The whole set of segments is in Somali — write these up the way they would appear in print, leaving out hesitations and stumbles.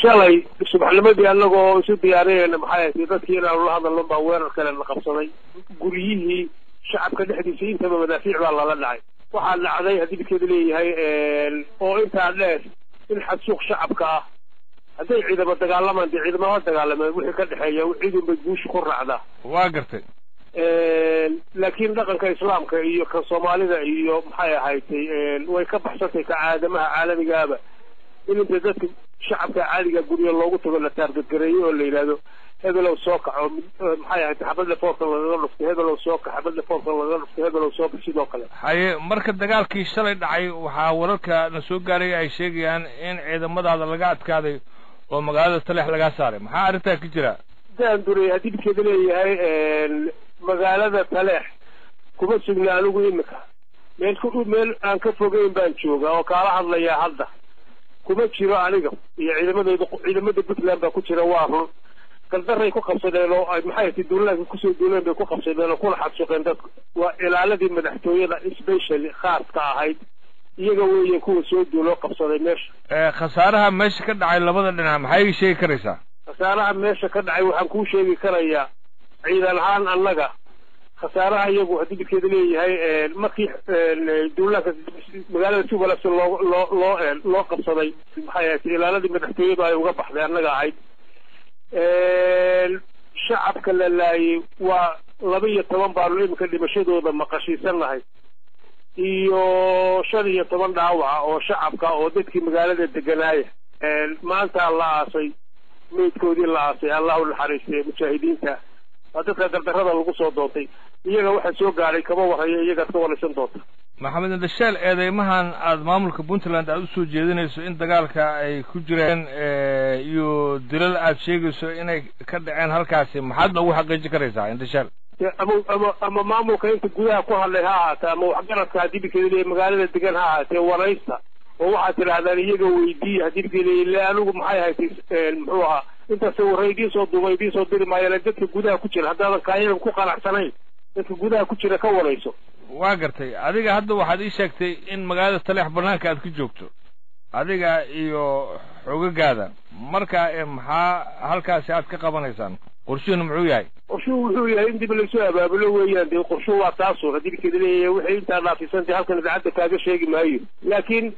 Shalay subaxnimadii annagoo isu diyaarinayna, maxay ahayd, dadkii inaanu la hadalno baa weerar kale la qabsaday. Guryihii shacabka dhexdiisa intaba madaafiic baa lala dhacay. Waxaa dhacday, haddii midkeedu leeyahay, oo intaa dheer in xadsuuq shacabka ah. Hadday ciidamo dagaalamaan, dee ciidamo ha dagaalameen, wixii ka dhexeeya ciidun bay guusha ku raacdaa. Waa gartay. Laakiin dhaqanka Islaamka iyo kan Soomaalida iyo, maxay ahaydtay, way ka baxsantay ka caadamaha caalamigaaba in inta dadka shacabka caadiga guryo loogu tago, la target gareeyo oo la yidhaahdo "Hebelow, soo kaco," maxay ahayd, xabadle foorka lagaga dhuftay, "Hebelow, soo kax," xabadle foorka lagaga dhuftay, "Hebelow, soo kax," sidoo kale. Haye, marka dagaalkii shalay dhacay, waxaa wararka na soo gaaray ay sheegayaan in ciidamadaada laga adkaaday oo magaalada Taleex lagaa saaray. Maxaa arrintaa ka jira? Daanduray, haddii midkeeda leeyahay, magaalada Taleex kuma sugna anigu imika. Meel ku meel aan ka fogeyn baan joogaa oo kaala hadlayaa hadda. Kuma jiro aniga iyo ciidamadayda, ciidamada Puntland baa ku jira. Waa run, galdaray ku qabsadeen oo ay, maxay ti, duulaanka kusoo duuleen bay ku qabsadeen oo kuna xadsuqeen dadku. Waa ilaaladii madaxtooyada specially khaaska ahayd, iyaga weeye kuwa soo duuloo qabsaday meesha. Khasaaraha meesha ka dhacay labada dhinac maxay ii sheegi karaysaa? Khasaaraha meesha ka dhacay waxaan kuu sheegi karayaa ciidan ahaan annaga khasaaraha iyagu, haddii midkeeda leeyahay, markii duulaanka magaalada si wanaagsan loo qabsaday, maxay ahayd, ilaaladii madaxtooyadu ay uga baxday annaga ahayd. Shacabka la laayay waa 12 baanu iminka dhimashadooda maqashiisanahay iyo 15 dhaawaca oo shacabka oo dadkii magaalada deganaaya. Maanta la aasay meydkoodii, la aasay, Allah u naxariistay mujaahidiinta. Waa dadka gardarrada lagu soo doontay. Iyaga waxa soo gaaray kama warayo, iyagaad ka waraysan doonta. Maxamed Indhasheel, eedeymahan aada maamulka Puntland aada usoo jeedinayso in dagaalka ay ku jireen iyo dilal aada sheegayso inay ka dhaceen halkaasi, maxaad noogu xaqiijin karaysaa, Indhasheel? Ama maamulka inta gudaha ku hadlay ha ahaatee, ama waxgaradka haddii midkeeda leeyahay magaalada degan ha ahaatee, waraysta oo waxaad tidhaahdaan iyaga weydiiya. Haddii midkeeda leeyahay, anigu, maxay haytay, muxuu ahaa, intaas sawirra idiin soo duuba idiin soo diri maayaan. Dadka gudaha ku jira, haddaadan kaayaga ku qanacsanayn, dadka gudaha ku jira ka warayso. Waa gartay. Adiga hadda waxaad ii sheegtay in magaalada Taleex banaanka aad ku joogto, adiga iyo xogagaada. Marka maxaa halkaasi aad ka qabanaysaan? Qorshuhuna muxuu yahay? Qorshuhu wuxuu yahay in dib laysu abaabulo weeyaan. Dee qorshuhu waa taaso, haddii midkeeda leeyahay, waxay intaa dhaafisantay halkan idaacadda kaaga sheegi maayo. Laakiin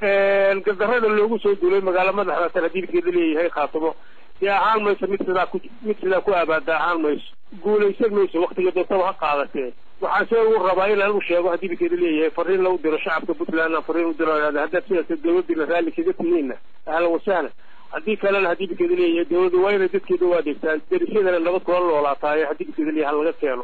gardarrada loogu soo duulay magaalo madaxda tan, haddii midkeeda leeyahay, Khaatamo, dee ahaan mayso mid sidaa ku abaada, ahaan mayso, guulaysan mayso, waktiga doontaba ha qaadatee. Waxaan se u rabaa inaan u sheego, haddii midkeeda leeyahay, fariin la u diro shacabka Puntland, aan fariin u diro: haddaad sidaas dawladdiina raalli kaga tihiinna, ahlan wasahlan. Haddii kalena, haddii midkeeda leeyahay, dawladdu waa inay dadkeeda u adeegtaa, derisyadana nabad kula noolaataaye, haddii midkeeda leeyahay, ha laga keeno.